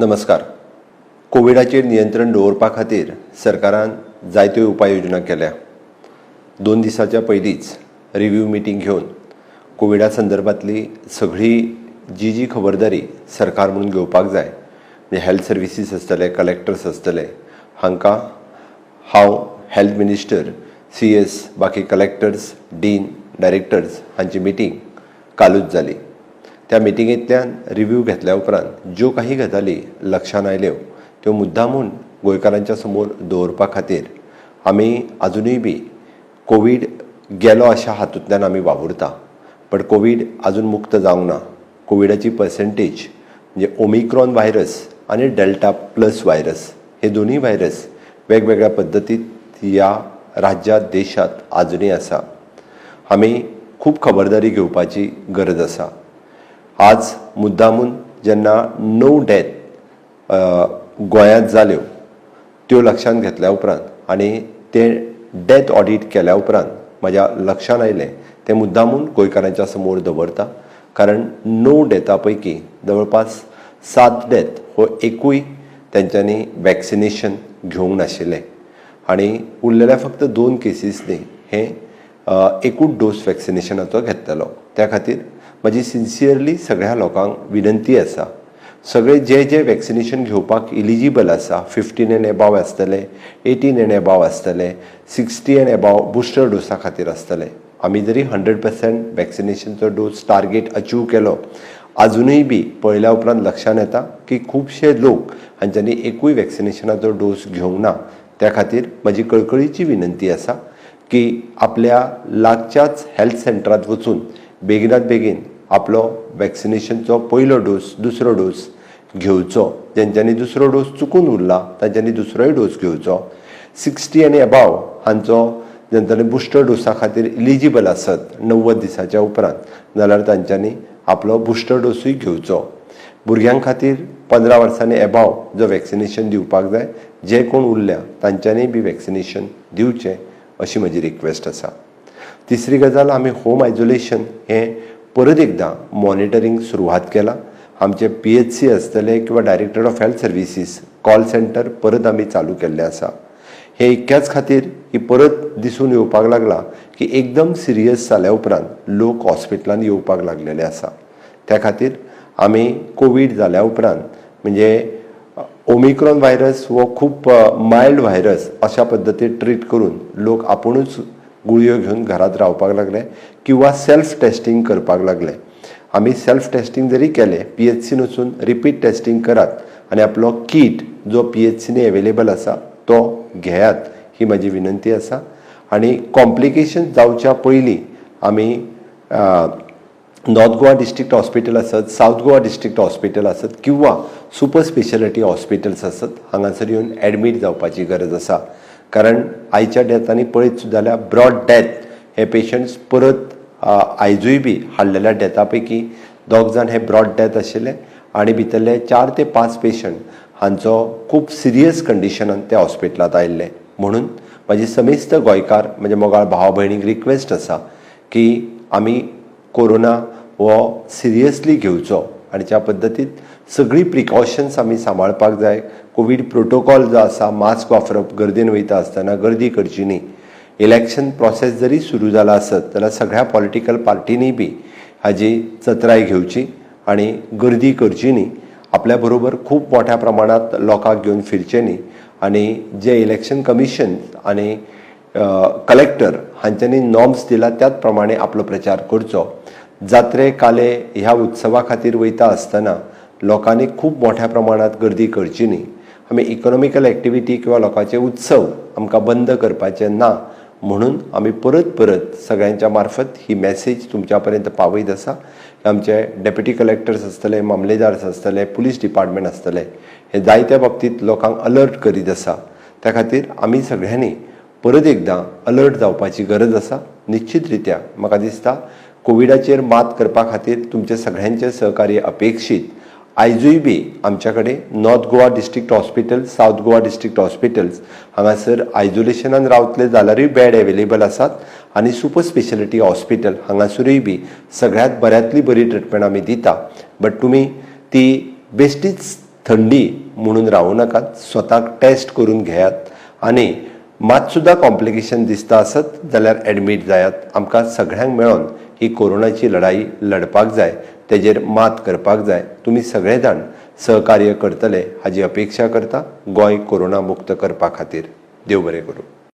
नमस्कार. कोविडाचेर नियंत्रण दवरपा खातीर सरकारान जायत्यो उपाययोजना केल्या. 2 दिसाच्या पयलींच रिव्यू मिटींग घेवन कोविडा संदर्भातली सगळी जी जी खबरदारी सरकार म्हणून घेवपाक जाय, म्हणजे हेल्थ सर्विसीस आसतले, कलेक्टर्स आसतले, हांकां हांव हेल्थ मिनिस्टर, CS, बाकी कलेक्टर्स, डीन, डायरेक्टर्स हांची मिटींग कालूच जाली. त्या मिटिंगेंतल्यान रिव्यू घेतल्या उपरांत ज्यो काही गजाली लक्षांत आयल्यो त्यो मुद्दामून गोंयकारांच्या समोर दवरपा खातीर आमी आजुनूय बी कोवीड गेलो अशा हातूंतल्यान आमी वावुरता, बट कोवीड आजून मुक्त जावंक ना. कोविडाची पर्संटेज म्हणजे ओमिक्रॉन व्हायरस आनी डेल्टा प्लस व्हायरस हे दोनूय व्हायरस वेगवेगळ्या पद्दतीत ह्या राज्यांत, देशांत आजुनूय आसा. आमी खूब खबरदारी घेवपाची गरज आसा. आज मुद्दामून जेन्ना 9 डेथ गोंयांत जाल्यो त्यो लक्षांत घेतल्या उपरांत आनी ते डेथ ऑडीट केल्या उपरांत म्हज्या लक्षांत आयलें तें मुद्दामून गोंयकारांच्या समोर दवरता, कारण 9 डेथा पैकी जवळपास 7 डेथ हो एकूय तेंच्यांनी वॅक्सिनेशन घेवंक नाशिल्लें आनी उरलेल्या फक्त 2 केसीसनी हें एकूच डोस वॅक्सिनेशनाचो घेतलेलो. त्या खातीर म्हजी सिन्सियरली सगळ्या लोकांक विनंती आसा, सगळे जे जे वॅक्सिनेशन घेवपाक इलिजिबल आसा, 15 एंड एबाव आसतले, 18 एंड एबाव आसतले, 60 एंड एबाव बुस्टर डोसा खातीर आसतले, आमी जरी 100% वॅक्सिनेशनचो डोस टार्गेट अचीव केलो, आजुनूय बी पळयल्या उपरांत लक्षांत येता की खुबशे लोक हांच्यांनी एकूय वॅक्सिनेशनाचो डोस घेवंक ना. त्या खातीर म्हजी कळकळीची विनंती आसा की आपल्या लागच्याच हेल्थ सेंटरांत वचून बेगिनात बेगीन आपलो वॅक्सिनेशनचो पयलो डोस, दुसरो डोस घेवचो. जेंच्यांनी दुसरो डोस चुकून उरला तांच्यांनी दुसरोय डोस घेवचो. 60 आनी एबाव हांचो जेंच्यांनी बुस्टर डोसा खातीर इलिजिबल आसत 90 दिसाच्या उपरांत जाल्यार तांच्यांनी आपलो बुस्टर डोसूय घेवचो. भुरग्यां खातीर 15 वर्सांनी एबाव जो वॅक्सिनेशन दिवपाक जाय, जे कोण उरल्या तांच्यांनी बी वॅक्सिनेशन दिवचें अशी म्हजी रिक्वेस्ट आसा. तिसरी गजाल, आमी होम आयजोलेशन हें परत एकदां मॉनिटरींग सुरवात केलां. आमचे PHC आसतले किंवा director of health services call centre परत आमी चालू केल्लें आसा. हे इतक्याच खातीर की परत दिसून येवपाक लागला की एकदम सिरियस जाल्या उपरांत लोक हॉस्पिटलांत येवपाक लागलेले आसा. त्या खातीर आमी कोवीड जाल्या उपरांत म्हणजे ओमिक्रॉन व्हायरस हो खूब मायल्ड व्हायरस अशा पद्दतीन ट्रीट करून लोक आपुणूच गुळयो घेवन घरांत रावपाक लागले किंवा सेल्फ टेस्टींग करपाक लागले. आमी सेल्फ टेस्टींग जरी केलें, PHC वचून रिपीट टेस्टींग करात आनी आपलो कीट जो PHC available आसा तो घेयात, ही म्हजी विनंती आसा. आनी कॉम्प्लिकेशन जावच्या पयलीं आमी नॉर्थ गोवा डिस्ट्रिक्ट हॉस्पिटल आसत, सावथ गोवा डिस्ट्रिक्ट हॉस्पिटल आसत किंवा सुपर स्पेशलिटी हॉस्पिटल्स आसत हांगासर येवन एडमीट जावपाची गरज आसा. कारण आयच्या डेथांनी पळयत सुद्दां जाल्यार ब्रॉड डेथ हे पेशंट्स परत आयजूय बी हाडलेल्या डेथा पैकी 2 जाण हे ब्रॉड डेथ आशिल्ले आनी भितरले 4 ते 5 पेशंट हांचो खूब सिरियस कंडिशनान ते हॉस्पिटलांत आयिल्ले. म्हणून म्हाजी समेस्त गोंयकार म्हणजे मोगाळ भाव भयणीक रिक्वेस्ट आसा की आमी कोरोना हो सिरियसली घेवचो आनी ज्या पद्दतीन सगळीं प्रिकॉशन्स आमी सांबाळपाक जाय. कोवीड प्रोटोकॉल जो आसा, मास्क वापरप, गर्देन वयता आसतना गर्दी करची न्ही. इलेक्शन प्रोसेस जरी सुरू जाला आसत जाल्यार सगळ्या पॉलिटिकल पार्टींनी बी हाजी चत्राय घेवची आनी गर्दी करची न्ही. आपल्या बरोबर खूब मोठ्या प्रमाणांत लोकांक घेवन फिरचें न्ही आनी जे इलेक्शन कमिशन आनी कलेक्टर हांच्यांनी नॉर्म्स दिला त्याच प्रमाणे आपलो प्रचार करचो. जात्रे काले ह्या उत्सवा खातीर वयता आसतना लोकांनी खूब मोठ्या प्रमाणांत गर्दी करची न्ही. आमी इकॉनॉमिकल एक्टिविटी किंवा लोकांचे उत्सव आमकां बंद करपाचे ना, म्हणून आमी परत परत सगळ्यांच्या मार्फत ही मॅसेज तुमच्या पर्यंत पावयत आसा. आमचे डेप्युटी कलेक्टर्स आसतले, मामलेदार्स आसतले, पुलीस डिपार्टमेंट आसतले, हे जायत्या बाबतींत लोकांक अलर्ट करीत आसा. त्या खातीर आमी सगळ्यांनी परत एकदां अलर्ट जावपाची गरज आसा. निश्चित रित्या म्हाका दिसता कोविडाचेर मात करपा खातीर तुमचे सगळ्यांचें सहकार्य अपेक्षीत. आयजूय बी आमच्या कडेन north Goa district hospital, south Goa district hospitals हांगासर आयजोलेशनान रावतले जाल्यारूय बेड एवेलेबल आसात आनी सुपर स्पेशलिटी हॉस्पिटल हांगासरूय बी सगळ्यांत बऱ्यांतली बरी ट्रिटमेंट आमी दिता. बट तुमी ती बेश्टीच थंडी म्हणून रावूं नाकात, स्वताक टेस्ट करून घेयात आनी मात सुद्दां कॉम्प्लिकेशन दिसता आसत जाल्यार एडमीट जायात. आमकां सगळ्यांक मेळोन ही कोरोनाची लढाई लढपाक जाय, तेजेर मात करपाक जाय. तुमी सगळे जाण सहकार्य करतले हाजी अपेक्षा करता गोंय कोरोना मुक्त करपा खातीर. देव बरें करूं.